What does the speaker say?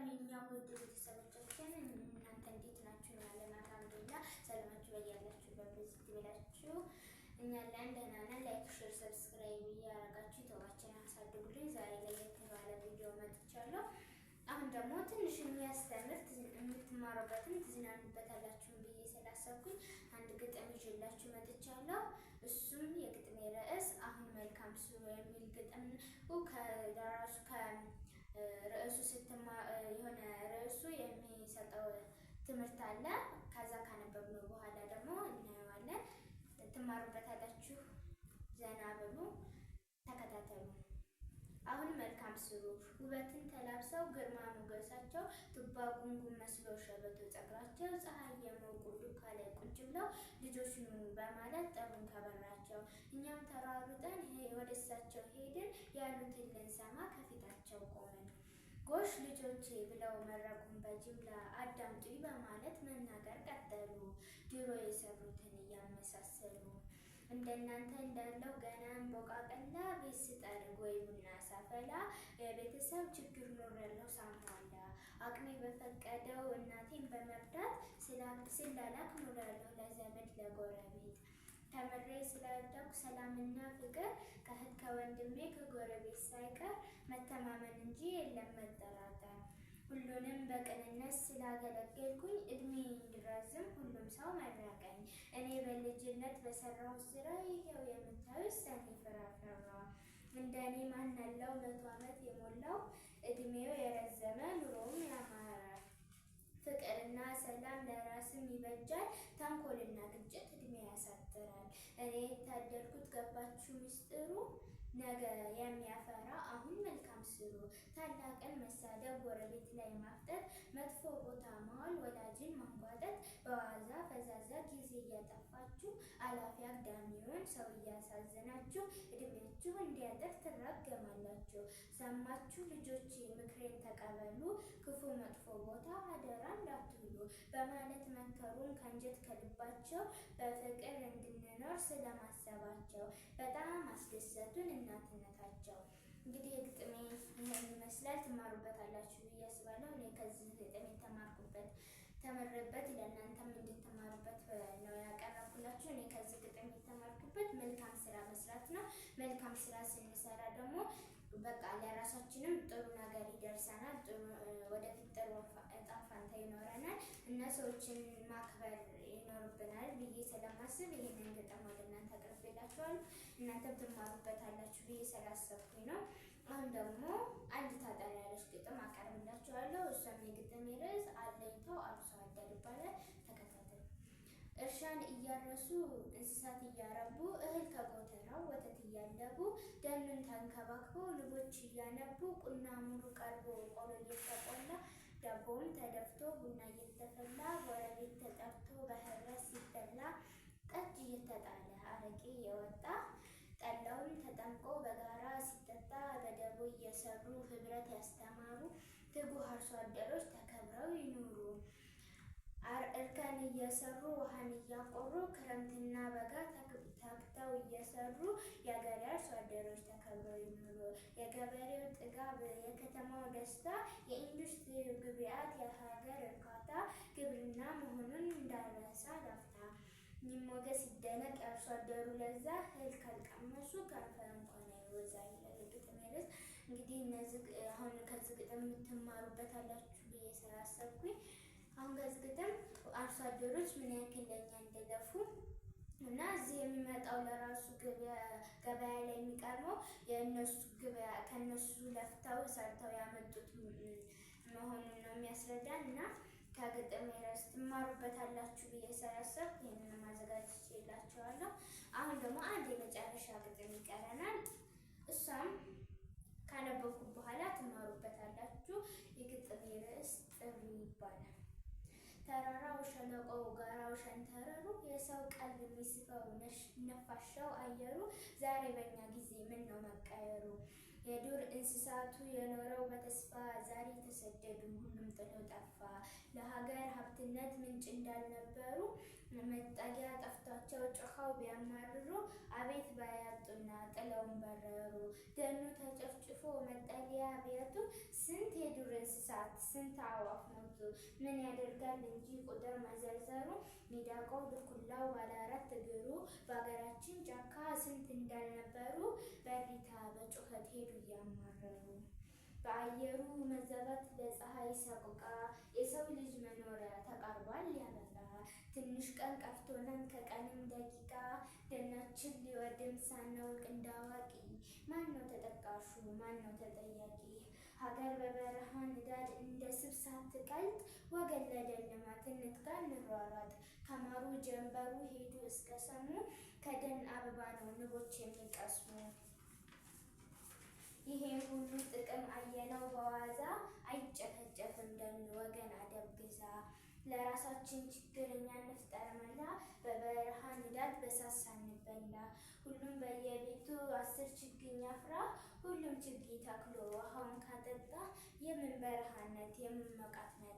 የኛ ውድ ቤተሰቦቻችን፣ እናንተ እንዴት ናችሁ? ያለን አልሐምዱሊላህ። ሰላማችሁ በያላችሁበት ብዝት ይበላችሁ። እኛ አለን ደህና ነን። Like፣ share፣ subscribe እያደረጋችሁ ዩቲዩባችንን አሳድጉልኝ። ዛሬ ለየት ባለ ቪዲዮ መጥቻለሁ። አሁን ደግሞ ትንሽ የሚያስተምር፣ የምትማሩበትም ትዝናኑበታላችሁን ብዬ ስላሰብኩኝ አንድ ግጥም ይዤላችሁ መጥቻለሁ። እሱም የግጥሜ ርዕስ "አሁን መልካም ስሩ" የሚል ግጥም፣ ከደራሱ ከርዕሱ ስትማ የሆነ ርዕሱ የሚሰጠው ትምህርት አለ። ከዛ ካነበብነው በኋላ ደግሞ እናየዋለን። ትማሩበታላችሁ። ዘና ብሉ፣ ተከታተሉ። አሁን መልካም ስሩ። ውበትን ተላብሰው ግርማ ሞገሳቸው ቱባ ጉንጉን መስሎ ሸበቶ ጸጉራቸው ፀሐይ የሞቁ ዱካ ላይ ቁጭ ብለው ልጆች ኑ በማለት ጠሩን ከበራቸው። እኛም ተሯሩጠን ወደ እሳቸው ሄድን፣ ያሉትን ልንሰማ ከፊታቸው ቆምን። ጎሽ ልጆቼ ብለው መረቁን በጅምላ፣ አዳምጡኝ በማለት መናገር ቀጠሉ። ድሮ የሰሩትን እያመሳሰሉ፣ እንደናንተ እንዳለው ገና እንቦቃቅላ ቤት ስጠርግ ወይ ቡና ሳፈላ የቤተሰብ ችግር ኖሬያለሁ ሳሟላ፣ አቅሜ በፈቀደው እናቴን በመርዳት ስላላክ ኖሬያለሁ ለዘመድ ለጎረቤት። ተምሬ ስላደኩ ሰላምና ፍቅር ከእህት ከወንድሜ ከጎረቤት ሳይቀር መተማመን እንጂ የለም መጠራጠር። ሁሉንም በቅንነት ስላገለገልኩኝ እድሜ እንዲራዘም ሁሉም ሰው መረቀኝ። እኔ በልጅነት በሰራሁት ስራ ይኸው የምታዩት ሰኔ ፍሬ አፈራ። እንደኔ ማን አለው 100 ዓመት የሞላው፣ እድሜው የረዘመ ኑሮውም ያማረ? ፍቅርና ሰላም ለራስም ይበጃል፣ ተንኮልና ግጭት እድሜ ያሳጥራል። እኔ የታደልኩት ገባችሁ ምስጢሩ? ነገ የሚያፈራ አሁን መልካም ስሩ። ታላቅን መሳደብ፣ ጎረቤት ላይ ማፍጠጥ፣ መጥፎ ቦታ ማዋል፣ ወላጅን ማንጓጠጥ፣ በዋዛ ፈዛዛ ጊዜ እያጠፋችሁ አላፊ አግዳሚውን ሰው እያሳዘናችሁ እድሜያችሁ እንዲያጥር ትራገማላችሁ። ሰማችሁ ልጆቼ፣ ምክሬን ተቀበሉ፣ ክፉ መጥፎ ቦታ አደራ እንዳትውሉ በማለት መከሩን ከአንጀት ከልባቸው በፍቅር እንድንኖር ስለማሰባቸው በጣም አስደሰቱን እናትነታቸው። እንግዲህ የግጥሜ ይህን ይመስላል። ትማሩበታላችሁ ብዬ አስባለሁ። እኔ ከዚህ ግጥም የተማርኩበት ተምሬበት ለእናንተም እንድትማሩበት ነው ያቀረብኩላችሁ። እኔ ከዚህ ግጥም የተማርኩበት መልካም ስራ መስራት ነው። መልካም ስራ ስንሰራ ደግሞ በቃ ለራሳችንም ጥሩ ነገር ይደርሰናል። ጥሩ ወደፊት ጥሩ እጣ ፋንታ ይኖረናል እና ሰዎችን ማክበር ይኖርብናል ብዬ ስለማስብ ይህንን ግጥም ወደ እናንተ አቅርቤላችኋለሁ። እናንተም ትማሩበታላችሁ ብዬ ስላሰብኩኝ ነው። አሁን ደግሞ አንድ ታጠር ያለች ግጥም አቀርብላችኋለሁ። እሷም የግጥም ርዕስ "አለኝታው አርሶ አደር" ይባላል። ተከታተሉ። እርሻን እያረሱ፣ እንስሳት እያረቡ፣ እህል ከጎተራው ወተት እያለቡ፣ ደኑን ተንከባክበው ንቦች እያነቡ፣ ቁና ሙሉ ቀርቦ ቆሎ እየተቆላ፣ ዳቦውም ተደፍቶ ቡና እየተፈላ፣ ጎረቤት ተጠርቶ በህብረት ሲበላ፣ ጠጅ እየተጣለ አረቄ እየወጣ፣ ጠላውም ተጠምቆ በጋራ ሲጠጣ፣ በደቦ እየሰሩ ህብረት ያስተማሩ ትጉህ አርሶ አደሮች ተከብረው ይኑሩ። እርከን እየሰሩ፣ ውሃን እያቆሩ፣ ክረምትና በጋ ተግተው እየሰሩ የአገሬ አርሶ አደሮች ተከብረው ይኑሩ። የገበሬው ጥጋብ፣ የከተማው ደስታ፣ የኢንዱስትሪው ግብዓት፣ የሀገር እርካታ ግብርና መሆኑን እንዳንረሳ ላፍታ። ይሞገስ ይደነቅ የአርሶ አደሩ ለዛ፣ እህል ካልቀመሱ ከንፈር እንኳን አይወዛ ይላል የግጥሜ ርዕስ። እንግዲህ እነዚህ አሁን ከዚህ ግጥም የምትማሩበት አላችሁ ብዬ ስላሰብኩኝ አሁን ከዚህ ግጥም አርሶ አደሮች ምን ያክል ለእኛ እንደለፉ እና እዚህ የሚመጣው ለራሱ ገበያ ላይ የሚቀርበው የእነሱ ገበያ ከእነሱ ለፍተው ሰርተው ያመጡት መሆኑን ነው የሚያስረዳን እና ከግጥም ርዕስ ትማሩበታላችሁ ብዬ ስላሰብኩ ይህንን ማዘጋጅቼላችኋለሁ። አሁን ደግሞ አንድ የመጨረሻ ግጥም ይቀረናል። እሷም ካነበብኩ በኋላ ትማሩበታላችሁ። የግጥም ርዕስ "ጥሪ" ይባላል። ተራራው፣ ሸለቆው፣ ጋራው፣ ሸንተረሩ፣ የሰው ቀልብ የሚስበው ነፋሻው አየሩ ዛሬ በእኛ ጊዜ ምን ነው መቀየሩ? የዱር እንስሳቱ የኖረው በተስፋ ዛሬ ተሰደዱ፣ ሁሉም ጥሎ ጠፋ። ለሀገር ሀብትነት ምንጭ እንዳልነበሩ መጠጊያ ጠፍቷቸው ጮኸው ቢያማርሩ አቤት ባያጡና ጥለውን በረሩ። ደኑ ተጨፍጭፎ መጠለያ ቢያጡ ስንት የዱር እንስሳት እንስሳት፣ ስንት አዕዋፍ ሞቱ። ምን ያደርጋል እንጂ ቁጥር መዘርዘሩ፣ ሚዳቋው፣ ድኩላው፣ ባለ አራት እግሩ በአገራችን ጫካ ስንት እንዳልነበሩ በእሪታ በጩኸት ሄዱ እያማረሩ። በአየሩ መዛባት በፀሐይ ሰቆቃ የሰው ልጅ መኖሪያ ተቃርቧል ሊያበቃ። ትንሽ ቀን ቀርቶናል ከቀንም ደቂቃ፣ ደናችን ሊወድም ሳናውቅ እንዳዋቂ። ማነው ተጠቃሹ ማነው ተጠያቂ? ሀገር በበረሃ ንዳድ እንደ ስብ ሳትቀልጥ፣ ወገን ለደን ልማት እንትጋ እንሯሯጥ። ከማሩ ጀንበሩ ሄዱ እስከ ሰሙ፣ ከደን አበባ ነው ንቦች የሚቀስሙ። ይሄን ሁሉ ጥቅም አየነው በዋዛ፣ አይጨፈጨፍም ደን ወገን አደብ ግዛ። ለራሳችን ችግር እኛ እንፍጠር መላ፣ በበረሃ ንዳድ በሳት ሳንበላ። ሁሉም በየቤቱ 10 ችግኝ ያፍራ፣ ሁሉም ችግኝ ተክሎ ውሃውን ካጠጣ፣ የምን በረሃነት የምን መቃት መጣ።